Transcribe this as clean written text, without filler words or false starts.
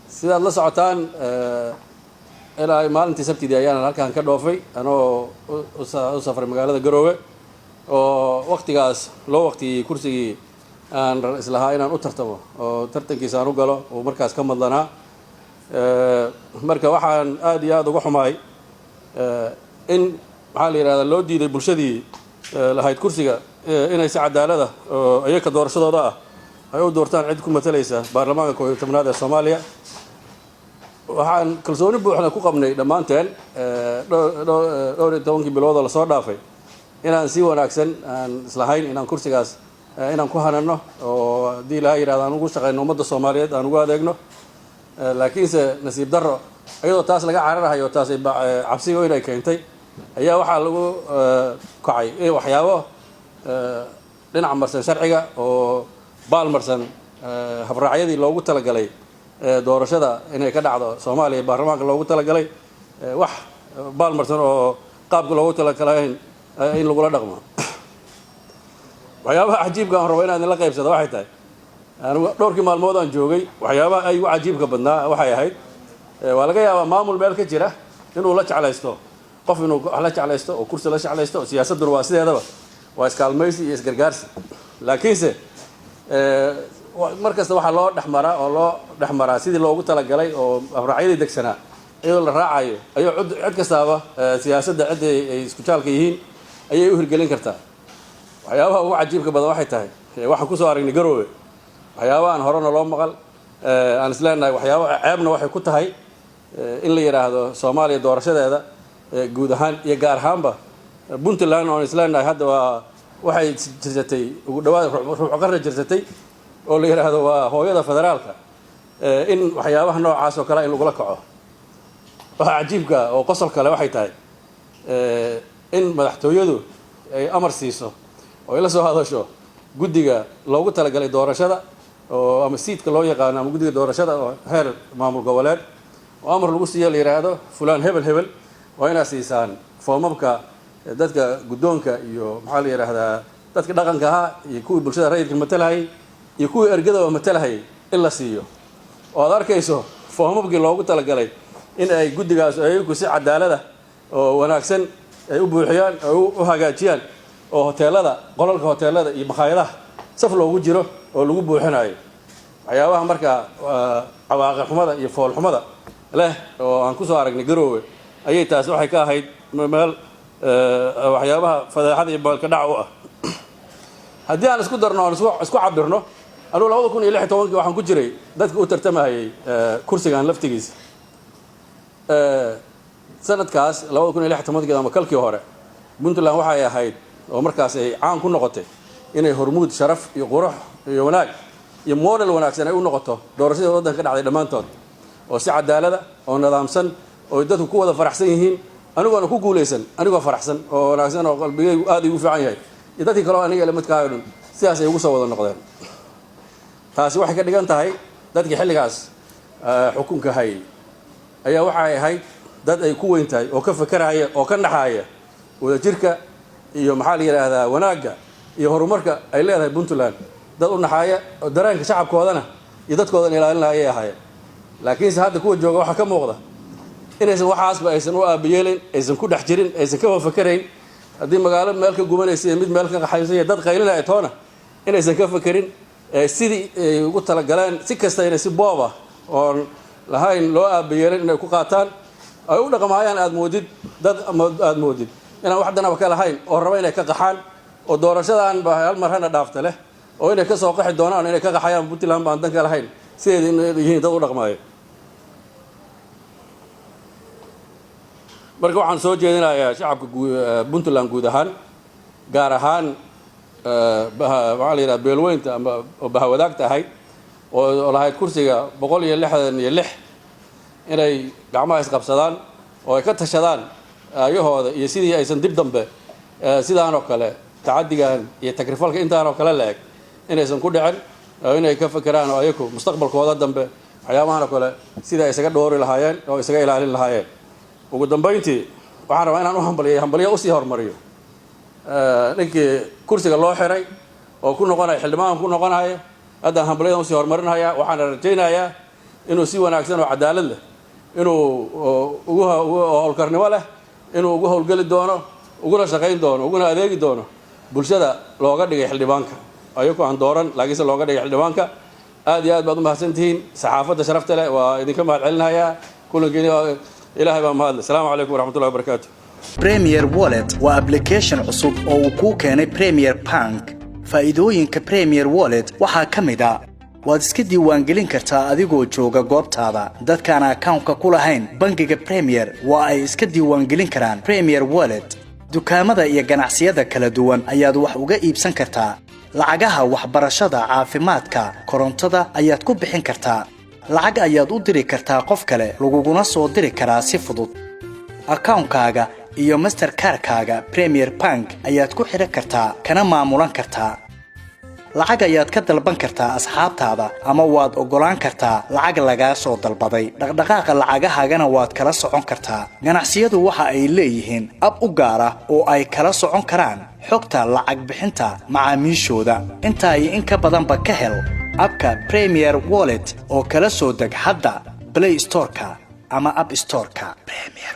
Sidaad la socotaan, ilaa maalintii Sabtidii ayaan halkan ka dhoofay anoo u safray magaalada Garoowe, oo waktigaas loo waqtiyey kursigii aan islahaa inaan u tartamo oo tartankiisa aan u galo uu markaas ka madlanaa. Marka waxaan aada iyo aada uga xumahay in, maxaa la yidhahdaa, loo diiday bulshadii lahayd kursiga inay si cadaalada oo iyaka doorashadooda ah ay u doortaan cid ku matalaysa baarlamaanka 11aad ee Soomaaliya. Waxaan kalsooni buuxda ku qabnay dhammaanteen dhowr iyo tobankii bilood oo lasoo dhaafay inaan si wanaagsan aan islahayn inaan kursigaas inaan ku hanano oo haddii Ilaha yidhahdo aan ugu shaqayno ummadda Soomaaliyeed, aan ugu adeegno. Laakiinse nasiib darro, iyadoo taas laga cararahayo, taas cabsiga inay keentay, ayaa waxaa lagu kacay in waxyaabo dhinac marsan sharciga oo baal marsan habraacyadii loogu talagalay doorashada inay ka dhacdo Soomaaliya, baarlamaanka loogu talagalay, wax baal marsan oo qaabka loogu talagalayn in lagula dhaqmo. Waxyaabaha cajiibka aan rabo inaan idinla qaybsado waxay tahay, anigu dhowrkii maalmood aan joogay, waxyaabaha ay ugu cajiibka badnaa waxay ahayd, waa laga yaabaa maamul meel ka jira inuu la jeclaysto qof, inuu wax la jeclaysto oo kursi la jeclaysto, oo siyaasadduna waa sideedaba waa iskaalmaysi iyo isgargaarsi. Laakiinse mar kasta waxaa loo dhex maraa oo loo dhex maraa sidii loogu talagalay oo habraacyadii degsanaa iyadoo la raacayo ayuu cid kastaaba siyaasadda cidda ay isku jaalka yihiin ayay u hirgelin kartaa. Waxyaabaha ugu cajiibka badan waxay tahay, waxaan kusoo aragnay Garoowe waxyaabaha aan horena loo maqal, aan isleenahay waxyaaba ceebna waxay ku tahay in la yidhaahdo Soomaaliya doorashadeeda guud ahaan iyo gaar ahaanba Puntland, oon isleenahay hadda waa waxay jirsatay ugu dhawaad rubuc qarni jirsatay, oo la yidhaahdo waa hooyada federaalka, in waxyaabaha noocaas oo kale in lagula kaco. Waxa cajiibka oo qosol kale waxay tahay in madaxtooyadu ay amar siiso oo ay la soo hadasho guddiga loogu talagalay doorashada, oo ama SEIT-ka loo yaqaano ama guddiga doorashada oo heer maamul goboleed, oo amar lagu siiyo, la yidhaahdo fulaan hebel hebel waa inaad siisaan foomamka dadka guddoonka iyo, maxaa la yidhaahdaa, dadka dhaqanka ahaa iyo kuwii bulshada rayidka matalahayay iyo kuwii ergadaba matalahayay in la siiyo, oo aad arkayso foomamkii loogu talagalay in ay guddigaas ayagu si cadaalada oo wanaagsan ay u buuxiyaan oo u hagaajiyaan, oo hoteelada, qolalka hoteelada iyo makhaayadaha saf loogu jiro oo lagu buuxinayo. Waxyaabaha marka cawaaqi xumada iyo foolxumada leh oo aan kusoo aragnay Garoowe ayay taasi waxay ka ahayd meel waxyaabaha fadeexada iyo meelka dhac u ah. Haddii aan isku darno, aan isku cabirno, anugu 2016-kii waxaan ku jiray dadka u tartamahayay kursigan laftigiisa. Sanadkaas 2016-kii ama kalkii hore, Puntland waxay ahayd oo markaas ay caan ku noqotay inay hormuud sharaf iyo qurux iyo wanaag iyo model wanaagsan ay u noqoto doorashadii waddanka ka dhacday dhammaantood, oo si cadaalada oo nidaamsan oo dadku ku wada faraxsan yihiin, anigoona ku guulaysan, anigoo faraxsan oo wanaagsan oo qalbigaygu aada igu fiican yahay, iyo dadkii kaleo aniga lamidkaayo dhan sidaas ay ugu soo wada noqdeen. Taasi waxay ka dhigan tahay dadkii xilligaas xukunka hayay ayaa waxay ahayd dad ay ku weyn tahay oo ka fekeraya oo ka naxaaya wadajirka iyo, maxaa la yidhaahdaa, wanaagga iyo horumarka ay leedahay Puntland, dad u naxaaya oo dareenka shacabkoodana iyo dadkoodana ilaalinaya ayay ahaayeen. Laakiinse hadda kuwa jooga waxaa ka muuqda inaysan waxaasba aysan u aabayeelayn, aysan ku dhex jirin, aysan ka fakerayn. Haddii magaalo meel ka gubanaysa iyo mid meel ka qaxaysa iyo dad qaylinaya toona inaysan ka fekerin, sidii ay ugu talagaleen si kasta inay si booba oon lahayn loo aabayeelin inay ku qaataan ay u dhaqmaayaan. Aad moodid dad aad moodid inaan wax danaba ka lahayn oo raba inay ka qaxaan oo doorashadan ba hal mar hana dhaafta leh, oo inay ka soo qaxi doonaan, inay ka qaxayaan Puntland baan dan ka lahayn, sideeda inay yihiin dad u dhaqmaayo. Marka waxaan soo jeedinayaa shacabka Puntland guud ahaan, gaar ahaan, maxaa la yidhaha, beelweynta ama oo bahawadaagta ahayd oo lahayd kursiga 166, inay gacmaha isqabsadaan oo ay ka tashadaan aayahooda iyo sidii aysan dib dambe sidaan oo kale tacadigan iyo takrifalka intaan oo kale la eg inaysan ku dhicin, oo inay ka fekeraan oo ayaku mustaqbalkooda dambe waxyaabahan oo kale sidii ay isaga dhoori lahaayeen oo isaga ilaalin lahaayeen. Ugu dambayntii, waxaan rabaa inaan u hambaliyo, hambaliyo usii horumariyo ninkii kursiga loo xiray oo ku noqonaya xildhibaan ku noqonaya. Haddaan hambalyadan usii horumarinaya, waxaana rajaynayaa Inuu si wanaagsan oo cadaalad leh, inuu ugu howlkarnimo leh, inuu ugu howlgeli doono, uguna shaqayn doono, uguna adeegi doono bulshada looga dhigay xildhibaanka, ayagoo aan dooran laakiinse looga dhigay xildhibaanka. Aad iyo aad baad u mahadsantihiin. Saxaafadda sharafta leh waa idinka mahad celinayaa kulankiin. Ilaahay baa mahadle. Asalaamu calaykum waraxmatullahi wabarakaatu. Premier Wallet waa application cusub oo uu kuu keenay Premier Bank. Faa'iidooyinka Premier Wallet waxaa ka mid ah: waad iska diiwaangelin kartaa adigoo jooga goobtaada. Dadkaan akawnka ku lahayn bangiga Premier waa ay iska diiwaangelin karaan Premier Wallet. Dukaamada iyo ganacsiyada kala duwan ayaad wax uga iibsan kartaa. Lacagaha waxbarashada, caafimaadka, korontada ayaad ku bixin kartaa. Lacag ayaad u diri kartaa qof kale, laguguna soo diri karaa si fudud. Akawnkaaga iyo Mastercard-kaaga Premier Bank ayaad ku xidhan kartaa, kana maamulan kartaa. Lacag ayaad ka dalban kartaa asxaabtaada, ama waad oggolaan kartaa lacag lagaa soo dalbaday. Dhaqdhaqaaqa lacagahaagana waad kala socon kartaa. Ganacsiyadu waxa ay leeyihiin app u gaar ah oo ay kala socon karaan xogta lacag bixinta macaamiishooda. Intaa iyo in ka badanba ka hel app-ka Premier Wallet oo kala soo deg hadda Play Store-ka ama App Store-ka. Premier.